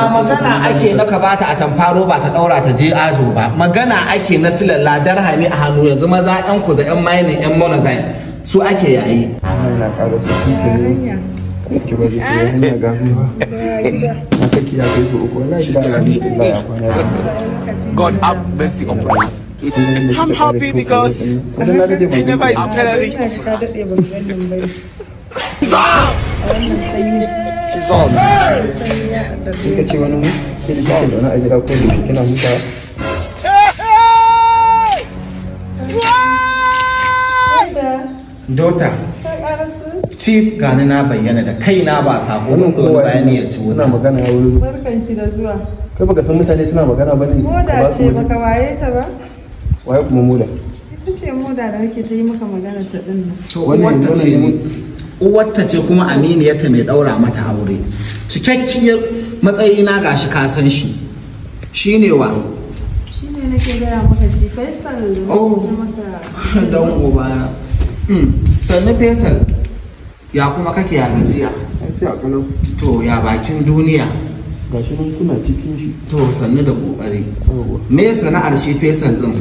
Ba magana ake na ka bata a tamfa roba ta daura ta je ajo ba, magana ake na silalla darhami a hannu. Yanzu maza yan kuza, yan mining, yan monazite su ake yayi. Ina ƙara su tuntuni ki bari ki hanya ga ruwa na kake ya kai su uku. Wallahi gida alhamdulillah ya kwana. God have mercy upon us. I'm happy because he never is penalized. Kika ce wani mu ke da kike zaune a gida ko da kina hutawa. Dota, Chief gani na bayyana da kaina ba sako Wannan ko kowa bayani ya ci suna wuta. Magana ya wuri. Barkanki da zuwa. Kai baka san mutane suna magana bane. Moda ce, baka waye ta ba? Waye kuma moda? Ita ce moda da nake ta yi maka magana ta din nan. To Wannan uwarta yanzu ce wannan ni. Uwarta ce kuma aminiyarta mai daura mata aure. Cikakkiyar matsayina gashi ka san shi. Shine wa? Shi ne nake gaya maka shi Faisal da nake Oh. ce maka. Dan ubana. Sannu Faisal. Ya kuma kake ya gajiya? Lafiya kalau. To ya bakin duniya. Gashi nan kuna cikin shi. To sannu da kokari. Yawwa. Me sana'ar shi Faisal din?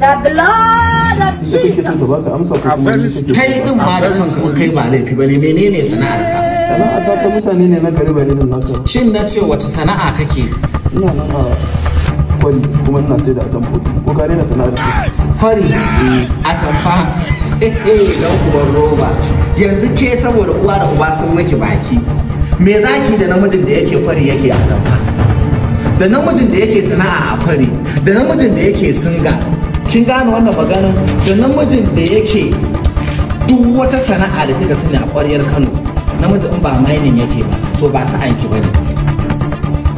The blood of Ita kake so ta baka amsa ko kuma ni kake so Kai ta din ma da kanka in kai ba laifi bane, menene sana'ar ka? Sana'a ta mutane ne na gari ba irin naka ba. Shin na ce wace sana'a kake? Ina nan a kwari kuma ina sai da atamfofi. Ko ka daina sana'ar ce? Kwari atamfa, dan uban roba. Yanzu ke saboda uwa da uba sun miki baki, me zaki da namijin da yake kwari yake atamfa, da namijin da yake sana'a a kwari, da namijin da yake singa? Kin gane wannan magana? Da namijin da yake duk wata sana'a da kika sani a kwaryar Kano, namiji in ba mining yake ba to ba sa'anki bane.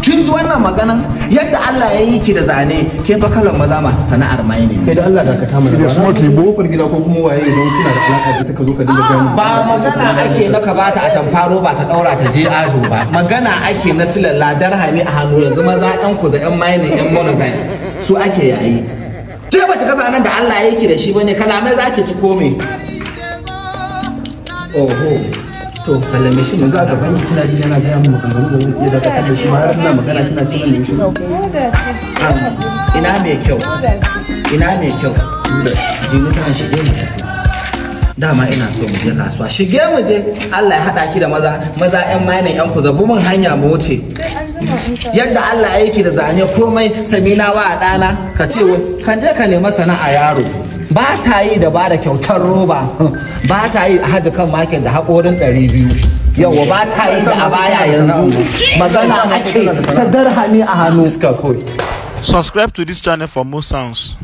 Kin ji wannan magana? Yadda Allah ya yi ki da zane, ke fa kalan maza masu sana'ar mining. Kai da Allah dakata mana. Ba na kofar gida ko kuma waye idan kuna da alaka da ita ka zo ka dinga gaya min. Ba magana ake na ka bata a tamfa roba ta daura ta je ajo ba, magana ake na silalla darhami a hannu. Yanzu maza yan kuza, yan mining, yan monazite su ake yayi. Ke ba ki ga zanen da Allah ya yi ki da shi bane? Kalamai zaki ci kome. Oho, to sallame shi. Yanzu a gaban ki kina ji yana gaya min maganganu da zan iya dakatar da shi ma, har ina magana kina ce mana shi. Moda ce. Ina mai kyau? Moda ce. Ina mai kyau? Jini tana shige mu tafi. Dama ina so mu je kasuwa. Shige mu je. Allah ya hada ki da maza maza yan mining, yan kuza. Bumin hanya mu wuce. Sai an jima in ka. Yadda Allah ya yake da zane komai samina wa a ɗana ka ce wai kan je ka nema sana'a yaro. Ba ta yi da ba da kyautar roba, ba ta yi a haji kan market da haƙorin 200. Yawa ba ta yi da abaya. Yanzu magana ake ta darhami a hannu. Iska kawai. Subscribe to this channel for more sounds.